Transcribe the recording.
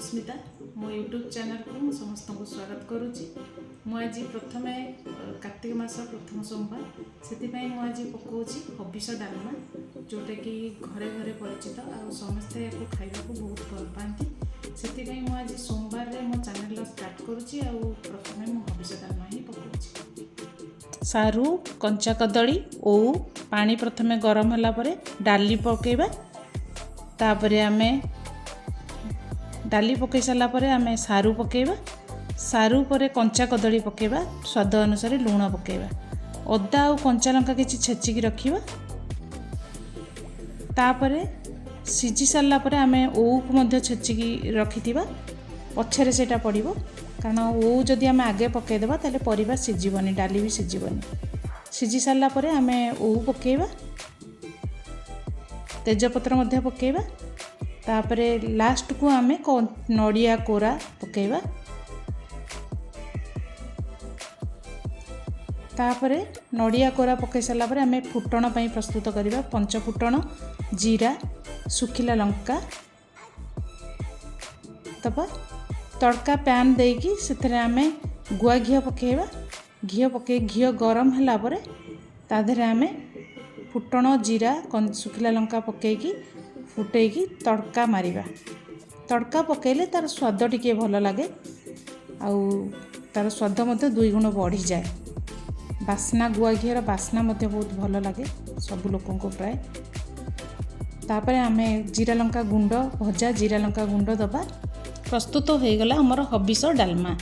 ପୁଷ୍ମିତା। ମୋ ୟୁଟ୍ୟୁବ୍ ଚ୍ୟାନେଲକୁ ମୁଁ ସମସ୍ତଙ୍କୁ ସ୍ୱାଗତ କରୁଛି। ମୁଁ ଆଜି ପ୍ରଥମେ କାର୍ତ୍ତିକ ମାସ ପ୍ରଥମ ସୋମବାର, ସେଥିପାଇଁ ମୁଁ ଆଜି ପକାଉଛି ହବିଷ ଡାଲମା, ଯେଉଁଟାକି ଘରେ ଘରେ ପରିଚିତ ଆଉ ସମସ୍ତେ ଏହାକୁ ଖାଇବାକୁ ବହୁତ ଭଲ ପାଆନ୍ତି। ସେଥିପାଇଁ ମୁଁ ଆଜି ସୋମବାରରେ ମୋ ଚ୍ୟାନେଲର ଷ୍ଟାର୍ଟ କରୁଛି ଆଉ ପ୍ରଥମେ ମୁଁ ହବିଷ ଡାଲମା ହିଁ ପକାଉଛି। ସାରୁ, କଞ୍ଚା କଦଳୀ, ଓଉ। ପାଣି ପ୍ରଥମେ ଗରମ ହେଲା ପରେ ଡାଲି ପକାଇବା। ତାପରେ ଆମେ ଡାଲି ପକାଇ ସାରିଲା ପରେ ଆମେ ସାରୁ ପକାଇବା। ସାରୁ ପରେ କଞ୍ଚା କଦଳୀ ପକାଇବା। ସ୍ୱାଦ ଅନୁସାରେ ଲୁଣ ପକାଇବା। ଅଦା ଆଉ କଞ୍ଚା ଲଙ୍କା କିଛି ଛେଚିକି ରଖିବା। ତାପରେ ସିଝି ସାରିଲା ପରେ ଆମେ ଓଉକୁ ମଧ୍ୟ ଛେଚିକି ରଖିଥିବା, ପଛରେ ସେଇଟା ପଡ଼ିବ। କାରଣ ଓଉ ଯଦି ଆମେ ଆଗେ ପକାଇଦେବା, ତାହେଲେ ପରିବା ସିଝିବନି, ଡାଲି ବି ସିଝିବନି। ସିଝି ସାରିଲା ପରେ ଆମେ ଓଉ ପକାଇବା, ତେଜପତ୍ର ମଧ୍ୟ ପକାଇବା। ତାପରେ ଲାଷ୍ଟକୁ ଆମେ ନଡ଼ିଆ କୋରା ପକାଇବା। ତାପରେ ନଡ଼ିଆ କୋରା ପକାଇ ସାରିଲା ପରେ ଆମେ ଫୁଟଣ ପାଇଁ ପ୍ରସ୍ତୁତ କରିବା। ପଞ୍ଚ ଫୁଟଣ, ଜିରା, ଶୁଖିଲା ଲଙ୍କା ଦେବା। ତଡ଼କା ପ୍ୟାନ୍ ଦେଇକି ସେଥିରେ ଆମେ ଗୁଆ ଘିଅ ପକାଇବା। ଘିଅ ପକାଇ ଘିଅ ଗରମ ହେଲା ପରେ ତା ଦେହରେ ଆମେ ଫୁଟଣ, ଜିରା, ଶୁଖିଲା ଲଙ୍କା ପକାଇକି ଫୁଟେଇକି ତଡ଼କା ମାରିବା। ତଡ଼କା ପକାଇଲେ ତା'ର ସ୍ୱାଦ ଟିକିଏ ଭଲ ଲାଗେ ଆଉ ତା'ର ସ୍ୱାଦ ମଧ୍ୟ ଦୁଇ ଗୁଣ ବଢ଼ିଯାଏ। ବାସ୍ନା, ଗୁଆ ଘିଅର ବାସ୍ନା ମଧ୍ୟ ବହୁତ ଭଲ ଲାଗେ ସବୁ ଲୋକଙ୍କୁ ପ୍ରାୟ। ତାପରେ ଆମେ ଜିରା ଲଙ୍କା ଗୁଣ୍ଡ, ଭଜା ଜିରା ଲଙ୍କା ଗୁଣ୍ଡ ଦେବା। ପ୍ରସ୍ତୁତ ହୋଇଗଲା ଆମର ହବିଷ ଡାଲମା।